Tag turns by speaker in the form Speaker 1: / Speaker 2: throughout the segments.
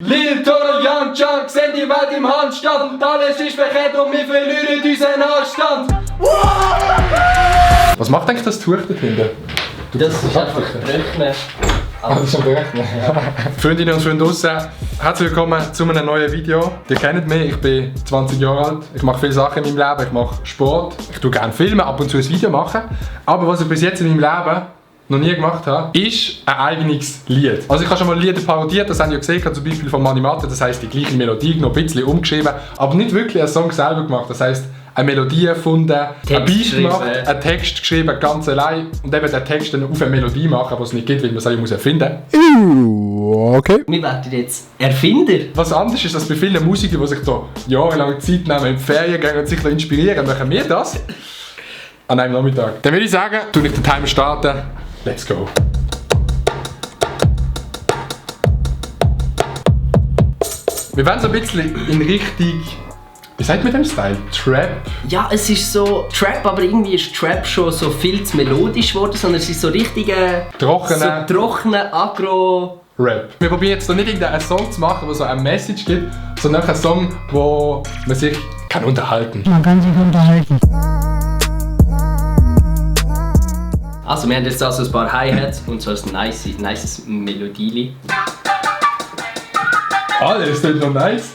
Speaker 1: Lil Toro, Young Junk, sehen die Welt im Handstand. Alles ist verkehrt und wir verlieren unseren Anstand.
Speaker 2: Was macht eigentlich das Tuch dort hinten?
Speaker 1: Das ist einfach Rechnen.
Speaker 2: Das ist am Rechnen. Freundinnen und Freunde draussen, herzlich willkommen zu einem neuen Video. Ihr kennt mich, ich bin 20 Jahre alt. Ich mache viele Sachen in meinem Leben. Ich mache Sport, ich tue gerne Filme, ab und zu ein Video machen. Aber was ich bis jetzt in meinem Leben noch nie gemacht habe, ist ein eigenes Lied. Also ich habe schon mal Lieder parodiert, das habt ihr gesehen, zum Beispiel von Manimate, das heisst die gleiche Melodie, noch ein bisschen umgeschrieben, aber nicht wirklich einen Song selber gemacht. Das heisst, eine Melodie erfunden, ein Beat gemacht, einen Text geschrieben, ganz allein und eben den Text dann auf eine Melodie machen, die es nicht gibt, weil man es erfinden muss.
Speaker 3: Okay.
Speaker 1: Wir werden jetzt Erfinder.
Speaker 2: Was anders ist, als bei vielen Musikern, die sich da jahrelang Zeit nehmen, in die Ferien gehen und sich da inspirieren, machen wir das an einem Nachmittag. Dann würde ich sagen, tu ich den Timer starten. Let's go! Wir wollen so ein bisschen in Richtung, wie sagt man dem Style? Trap?
Speaker 1: Ja, es ist so Trap, aber irgendwie ist Trap schon so viel zu melodisch geworden, sondern es ist so richtig trockene Agro.
Speaker 2: Rap. Wir probieren jetzt nicht irgendeinen Song zu machen, der so eine Message gibt, sondern einen Song, wo man sich unterhalten kann.
Speaker 3: Man kann sich unterhalten.
Speaker 1: Also wir haben jetzt also ein paar Hi-Hats und so ein nices Melodieli.
Speaker 2: Alles ist noch nice.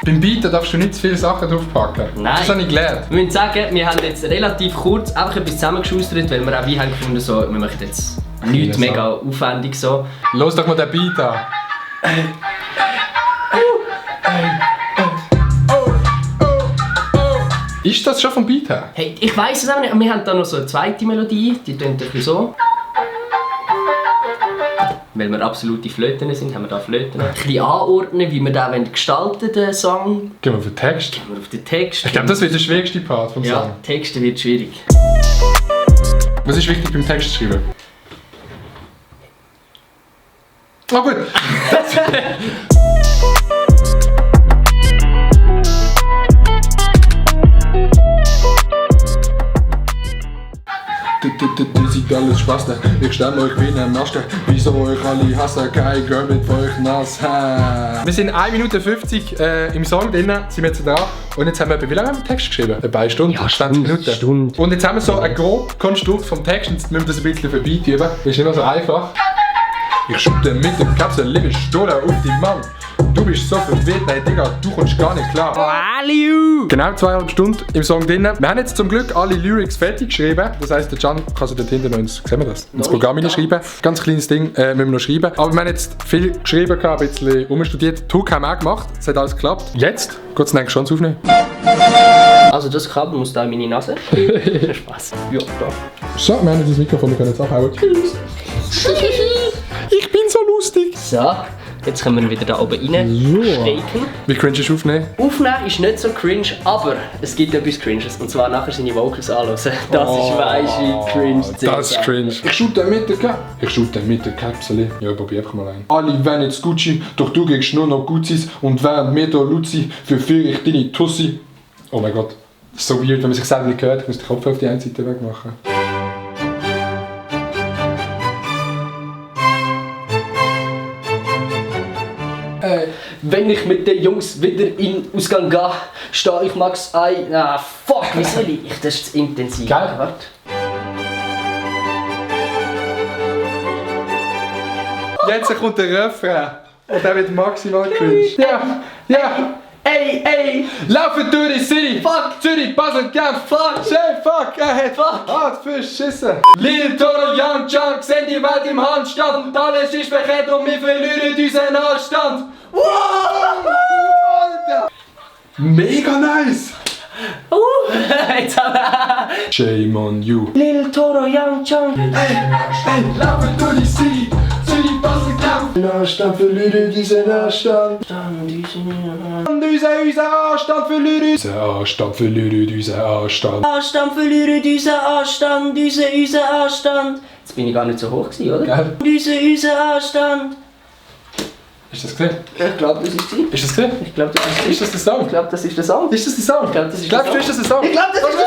Speaker 2: Beim Beat darfst du nicht zu viele Sachen draufpacken.
Speaker 1: Nein.
Speaker 2: Das habe ich gelernt.
Speaker 1: Wir müssen sagen, wir haben jetzt relativ kurz einfach etwas zusammengeschustert, weil wir auch wie haben gefunden, so, wir möchten jetzt nichts mega aufwendig so.
Speaker 2: Los doch mal den Beat an. Ist das schon vom Beat her?
Speaker 1: Hey, ich weiss es auch nicht, wir haben da noch so eine zweite Melodie, die tönt ein bisschen so. Weil wir absolute Flöten sind, haben wir da Flöten. Ein bisschen anordnen, wie wir den gestalten, den Song.
Speaker 2: Gehen wir auf den Text.
Speaker 1: Gehen wir auf den Text.
Speaker 2: Ich glaube, das wird der schwierigste Part vom Song.
Speaker 1: Ja, Texte wird schwierig.
Speaker 2: Was ist wichtig beim Text schreiben? Oh gut! Das sieht alles Spaß, ne? Ich stelle euch wie ein Master. Wieso euch alle hassen? Kein Girl mit euch nass. Wir sind 1 Minute 50 im Song drin, sind wir jetzt dran. Und jetzt haben wir, wie lange haben wir den Text geschrieben? Eine Stunde? Ja, 20 Minuten.
Speaker 1: Stunde.
Speaker 2: Und jetzt haben wir so ein grobes Konstrukt vom Text und jetzt müssen wir das ein bisschen vorbeiüben. Das ist nicht mehr so einfach. Ich schütte mit dem Kapsel, liebe Stoder auf die Mann. Du bist so verwirrt, nein Digga, du kommst gar nicht klar. Genau 2,5 Stunden im Song drin. Wir haben jetzt zum Glück alle Lyrics fertig geschrieben. Das heisst, der Can kann sie dort hinten noch ins Programm hineinschreiben. Ganz kleines Ding müssen wir noch schreiben. Aber wir haben jetzt viel geschrieben, ein bisschen umstudiert. Hook haben wir auch gemacht, es hat alles geklappt. Jetzt geht es eigentlich schon zu aufnehmen.
Speaker 1: Also das Kabel muss da in meine Nase. Spaß. Ja, da.
Speaker 2: So, wir haben jetzt das Mikrofon, wir können jetzt abhauen. Tschüss. Ich bin so lustig.
Speaker 1: So, jetzt können wir wieder da oben reinstecken.
Speaker 2: Wie cringe ist aufnehmen?
Speaker 1: Aufnehmen ist nicht so cringe, aber es gibt etwas Cringes. Und zwar nachher seine Vocals anhören. Das ist weisst wie cringe.
Speaker 2: Das ist cringe. Ich shoote mit der Kapsel. Ja, probier einfach mal ein. Alle wollen jetzt Gucci, doch du kriegst nur noch Guzis. Und während mir da Luzi, verführe ich deine Tussi. Oh mein Gott. Das ist so weird, wenn man sich selber nicht hört. Ich muss den Kopf auf die eine Seite wegmachen.
Speaker 1: Wenn ich mit den Jungs wieder in den Ausgang gehe, stehe ich Max ein. Ah, fuck, wie soll ich? Das ist zu intensiv.
Speaker 2: Geil.
Speaker 1: Warte.
Speaker 2: Jetzt kommt der Refrain. Und der wird maximal cringe. Ja, ja.
Speaker 1: Ey!
Speaker 2: Laufen durch die City!
Speaker 1: Fuck!
Speaker 2: Zürich, Basel, Genf!
Speaker 1: Fuck!
Speaker 2: Shit, fuck! Er hat
Speaker 1: Fuck!
Speaker 2: hart verschissen! Lil Toro, Young Junk, sehen die Welt im Handstand! Alles ist verkehrt und wir verlieren unseren Anstand! Wow! Alter! Mega nice!
Speaker 1: Jetzt haben wir...
Speaker 2: Shame on you!
Speaker 1: Lil Toro, Young Junk!
Speaker 2: Ey, laufen durch die City! Zürich, Basel, Genf! Anstand verlieren unseren Anstand! Unser Anstand verlieren! Anstand verlieren unseren Anstand!
Speaker 1: Anstand verlieren unseren Anstand, unser Anstand. Jetzt bin ich gar nicht so hoch gewesen, oder?
Speaker 2: Geil.
Speaker 1: Unser Anstand.
Speaker 2: Ist das gesehen?
Speaker 1: Ich glaube, das ist sie.
Speaker 2: Ist das gesehen?
Speaker 1: Ich glaube, das ist sie.
Speaker 2: Ist das der Song?
Speaker 1: Ich glaube, das ist der Song.
Speaker 2: Ist das der Song?
Speaker 1: Ich glaube, das ist
Speaker 2: Glaubst du, ist das der Song?
Speaker 1: Ich glaube, das ist der Song.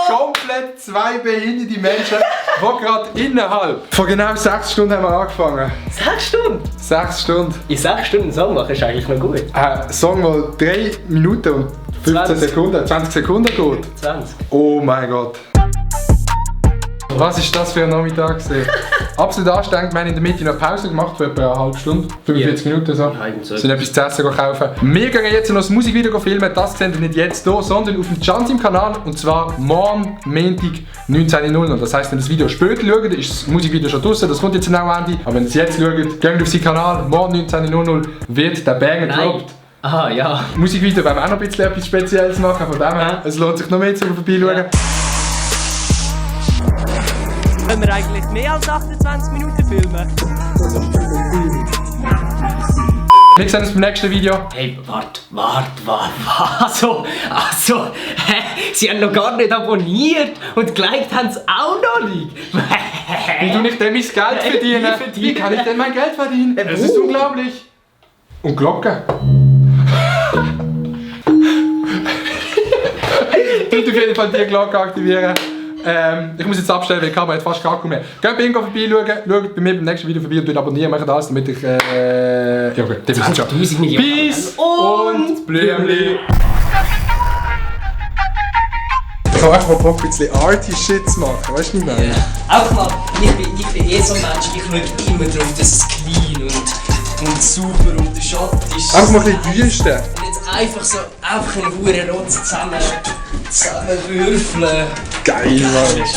Speaker 2: Komplett zwei behinderte Menschen wo gerade innerhalb von genau 6 Stunden haben wir angefangen.
Speaker 1: 6 Stunden?
Speaker 2: 6 Stunden.
Speaker 1: In 6 Stunden einen Song machen ist eigentlich noch gut.
Speaker 2: Ein Song, der 3 Minuten und 15 Sekunden, 20 Sekunden geht.
Speaker 1: 20.
Speaker 2: Oh mein Gott. Was ist das für ein Nachmittag gewesen? Absolut anstrengend. Wir haben in der Mitte noch Pause gemacht, für etwa eine halbe Stunde, 45 Minuten so. Wir sind etwas zu essen kaufen. Wir gehen jetzt noch ein Musikvideo filmen. Das seht ihr nicht jetzt hier, sondern auf dem Jansim-Kanal. Und zwar morgen, Montag, 19:00 Uhr. Das heisst, wenn das Video später schaut, ist das Musikvideo schon draußen. Das kommt jetzt genau am Ende. Aber wenn ihr es jetzt schaut, geht auf seinen Kanal. Morgen, 19:00 Uhr, wird der Banger gedroppt.
Speaker 1: Aha, ja.
Speaker 2: Musikvideo wollen wir auch noch ein bisschen etwas Spezielles machen. Von dem her, es lohnt sich noch mehr zum Vorbeischauen.
Speaker 1: Ja. Können wir eigentlich mehr als 28 Minuten filmen?
Speaker 2: Wir sehen uns beim nächsten Video.
Speaker 1: Hey, warte. Also, Sie haben noch gar nicht abonniert und geliked haben sie auch noch nicht.
Speaker 2: Wie du nicht denn mein Geld verdienen? Wie kann ich denn mein Geld verdienen? Es ist unglaublich. Und Glocke. Bitte auf jeden Fall die Glocke aktivieren. Ich muss jetzt abstellen, weil die Kamera hat fast gar nicht mehr. Geht bei Ingo vorbeischauen, schaut bei mir beim nächsten Video vorbei und abonnieren, macht alles, damit ich... ja gut, das ist schon. Peace und Blümli. Ich habe einfach mal Bock, ein bisschen Arty-Shit zu machen, weißt du, was ich meine?
Speaker 1: Auch mal, ich bin eh so ein Mensch, ich schaue immer drauf, dass es clean und sauber und der Shot ist...
Speaker 2: Einfach mal ein bisschen Wüste.
Speaker 1: Und jetzt einfach einen verdammten Rotz zusammenwürfeln.
Speaker 2: Geil, Mann.
Speaker 1: Scheiße.